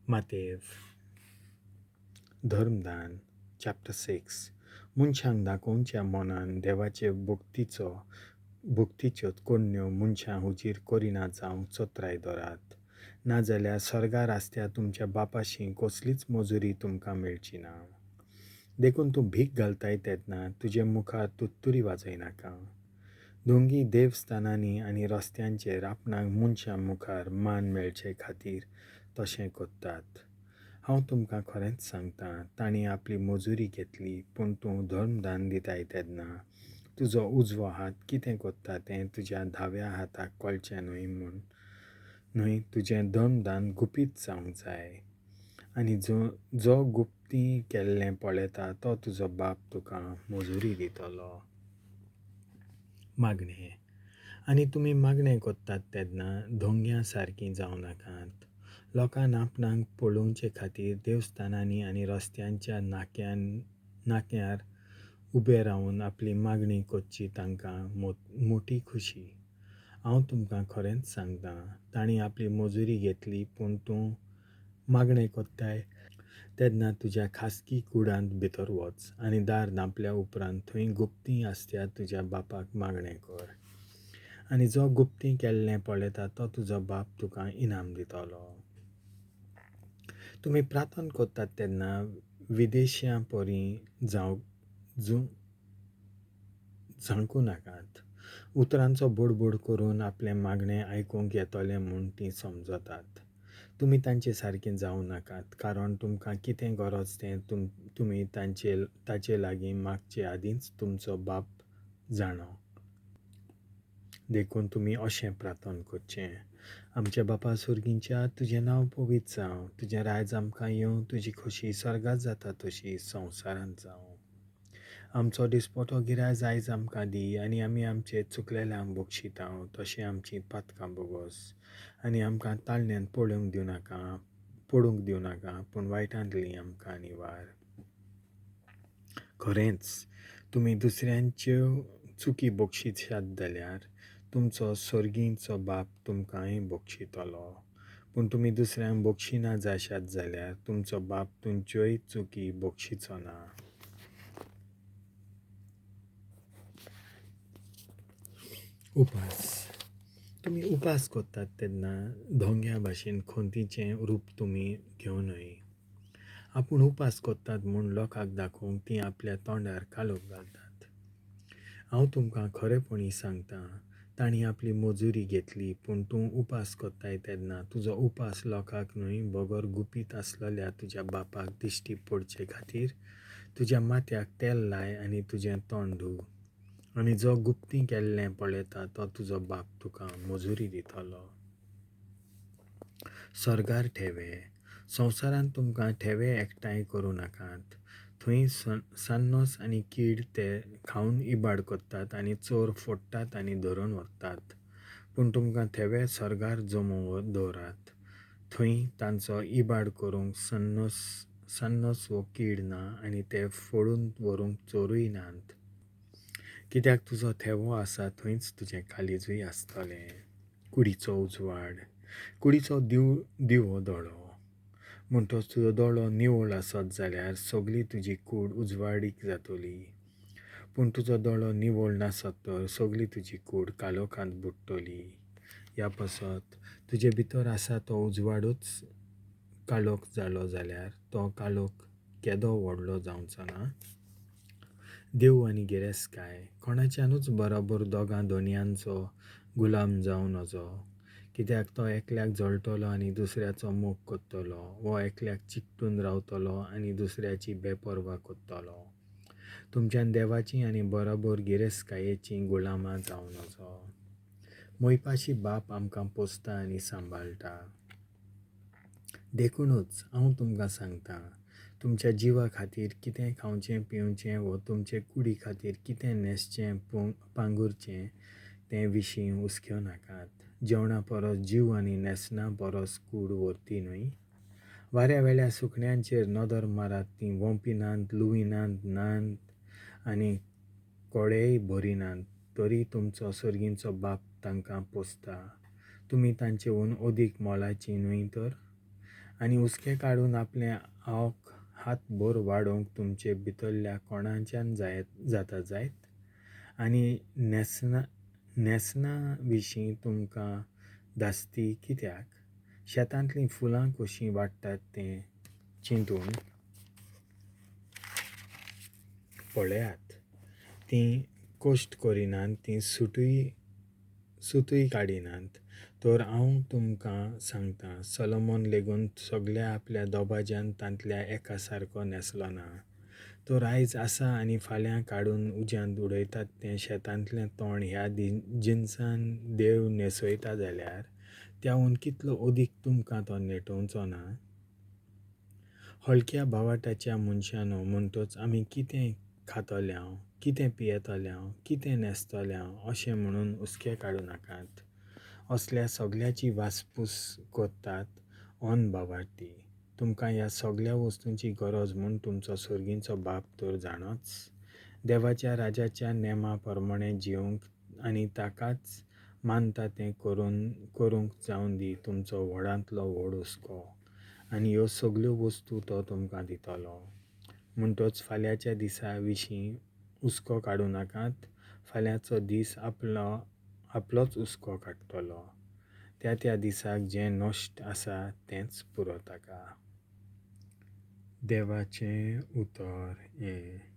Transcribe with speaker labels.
Speaker 1: Matthew धर्मदान chapter 6. मनशांक दाखोवच्या मनान देवाचे भक्तीचो भक्तीच्यो करण्यो मनशां हुजीर करिना जावंक चत्राय धरात, नाजाल्यार सर्गार आसत्या तुमच्या बापाशी कसलीच मजुरी तुमकां मेळची ना. देखून तूं भीक घालताय तेन्ना तुजे मुखार तुत्तुरी वाजयनाका. दोंगी देवस्थानांनी आनी रस्त्यांचेर आपणाक मनशां मुखार मान मेळचे खातीर तशें करतात. हांव तुमकां खरेंच सांगता, तांणी आपली मजुरी घेतली. पूण तूं धर्मदान दिताय तेन्ना तुजो उजवो हात कितें करता तें तुज्या धाव्या हाताक कळचें न्हय म्हूण न्हय. तुजें धर्मदान गुपीत जावंक जाय, आनी जो जो गुप्ती केल्लें पळयता तो तुजो बाप तुका मजुरी दितलो. मागणें. आनी तुमी मागणें करतात तेन्ना धोंग्या सारकीं जावं नाकात. लोकांक आपणाक पळोवचे खातीर देवस्थानांनी आनी रस्त्यांच्या नाक्यार उबे रावन आपली मागणी करची तांकां मोटी खुशी. हांव तुमकां खरेंच सांगता, तांणी आपली मजुरी घेतली. पूण तूं मागणें करताय तेन्ना तुज्या खासगी कुडांत भितर वच आनी दार धांपल्या उपरांत थंय गुप्ती आसत्या तुज्या बापाक मागणें कर, आनी जो गुप्ती केल्लें पळयता तो तुजो बाप तुका इनाम दितलो. तुमी प्रार्थना करतात तेन्ना विदेश्यां परी जावंक झांकू नाकात. उतरांचो बोडबोड करून आपलें मागणें आयकूंक येतलें म्हूण तीं समजतात. तुमी तांचे सारकीं जावं नाकात, कारण तुमकां कितें गरज तें तुमी तांचे ताचे लागीं मागचे आदींच तुमचो बाप जाणो. देखून तुमी अशें प्रार्थना करचें: आमच्या बापा सर्गींच्या, तुजें नांव पवित्र जावं, तुजें रायज आमकां येवं, तुजी खोशी सर्गात जाता तशी संवसारांत जावं. आमचो दिसपटो गिरायज आयज आमकां दी, आनी आमी आमचे चुकलेल्यांक बक्षिता तशें आमचीं पातकां बोगस, आनी आमकां ताळण्यांत पळोवंक दिवनाका पडूंक दिवनाका, पूण वायटांतली आमकां निवार. खरेंच तुमी दुसऱ्यांच्यो चुकी बक्षिशात जाल्यार तुमचो सर्गींचो बाप तुमकांय बक्षितलो. पूण तुमी दुसऱ्यांक बक्षिना जाशात जाल्यार तुमचो बाप तुमच्योय चुकी बक्षिचो ना. उपास. तुमी उपास करतात तेन्ना धोंग्या भाशेन खंतीचें रूप तुमी घेवं न्हय. आपूण उपास करतात म्हूण लोकांक दाखोवंक तीं आपल्या तोंडार कालोख घालतात. हांव तुमकां खरेपणी सांगता, तांणी आपली मजुरी घेतली. पूण तूं उपास करताय तेन्ना तुजो उपास लोकांक न्हय बगर गुपीत आसलेल्या तुज्या बापाक दिश्टी पडचे खातीर तुज्या माथ्याक तेल लाय आनी तुजें तोंड धू, आनी जो गुप्ती केल्लें पळयता तो तुजो बाप तुका मजुरी दितलो. सर्गार ठेवे. संवसारांत तुमकां ठेवे एकठांय करूं नाकात. थंय सान्नोस आनी कीड ते खावन इबाड करतात आनी चोर फोडटात आनी धरून व्हरतात. पूण तुमकां थेवे सर्गार जमोवन दवरात. थंय तांचो इबाड करूंक सान्नोस वो कीड ना आनी ते फोडून व्हरूंक चोरूय नात. कित्याक तुजो थेवो आसा थंयच तुजें काळीजूय आसतलें. कुडीचो उजवाड. कुडीचो दिवो दोळो. म्हणटच तुजो दोळो निवळ आसत जाल्यार सगली तुजी कूड उजवाडीक जातली. पूण तुजो दोळो निवळ नासत तर सगली तुजी कूड काळोखांत बुडटली. ह्या पासत तुजे भितर आसा तो उजवाडूच काळोख जालो जाल्यार तो काळोख केदो व्हडलो जावचो ना? देव आनी गिरेस्तकाय. कोणाच्यानूच बरोबर दोगां धनयांचो गुलाम जावं नजो. कित्याक तो एकल्याक जळटलो आनी दुसऱ्याचो मोग करतलो, वो एकल्याक चिकटून रावतलो आनी दुसऱ्याची बेपर्वा करतलो. तुमच्यान देवाची आनी बरोबर गिरेस्तकायेचीं गुलामां जावं नजो. मोयपाशी बाप आमकां पोसता आनी सांबाळटा. देखुनूच हांव तुमकां सांगता, तुमच्या जिवा खातीर कितें खावचें पिवचें वो तुमचे कुडी खातीर कितें न्हेसचें पांगुरचें तें विशीं हुस्क्यो नाकात. जेवणा परस जीव आनी न्हेसणा परस कूड व्हरती न्हय? वाऱ्या वेल्या सुकण्यांचेर नदर मारात. तीं वोंपिनात, लुविनात नात आनी कोडेय भरिनात, तरी तुमचो सर्गींचो बाप तांकां पोसता. तुमी तांचेहून अदीक मोलाचीं न्हय तर? आनी हुस्के काडून आपलें आवक हात भर वाडोवंक तुमचे भितरल्या कोणाच्यान जायत जाता जायत? आनी न्हेसना न्हेसना विशीं तुमकां धास्ती कित्याक? शेतांतलीं फुलां कशीं वाडटात तें चिंतून पळयात. तीं कश्ट करिनात, तीं सुतूय काडिनात. तर हांव तुमकां सांगतां, सलोमन लेगून सगल्या आपल्या दबाज्यान तांतल्या एका सारको न्हेसलो ना. तर आयज आसा आनी फाल्यां काडून उज्यांत उडयतात तें शेतांतलें तण ह्या जिनसान देव न्हेसयता जाल्यार त्याहून कितलो अदीक तुमकां तो न्हेटोवचो ना? हलक्या भावार्ताच्या मनशांनो, म्हणटच आमी कितें खातल्यांव, कितें पियेतल्यांव, कितें न्हेसतल्यांव अशें म्हणून हुस्के काडूं नाकात. असल्या सगल्याची वासपूस करतात अनभावार्थी. तुमकां ह्या सगल्या वस्तूंची गरज म्हूण तुमचो सर्गीचो बाप तर जाणोच. देवाच्या राजाच्या नेमा प्रमाणें जिवंक आनी ताकाच मानता तें करूंक जावन दी तुमचो व्हडांतलो व्हड हुस्को, आनी ह्यो सगल्यो वस्तू तो तुमकां दितलो. म्हणटच फाल्यांच्या दिसा विशीं हुस्को काडूं नाकात. फाल्यांचो दीस आपलोच हुस्को काडटलो. त्या त्या दिसाक जें नश्ट आसा तेंच पुरो ताका. देवाचें उतर हें.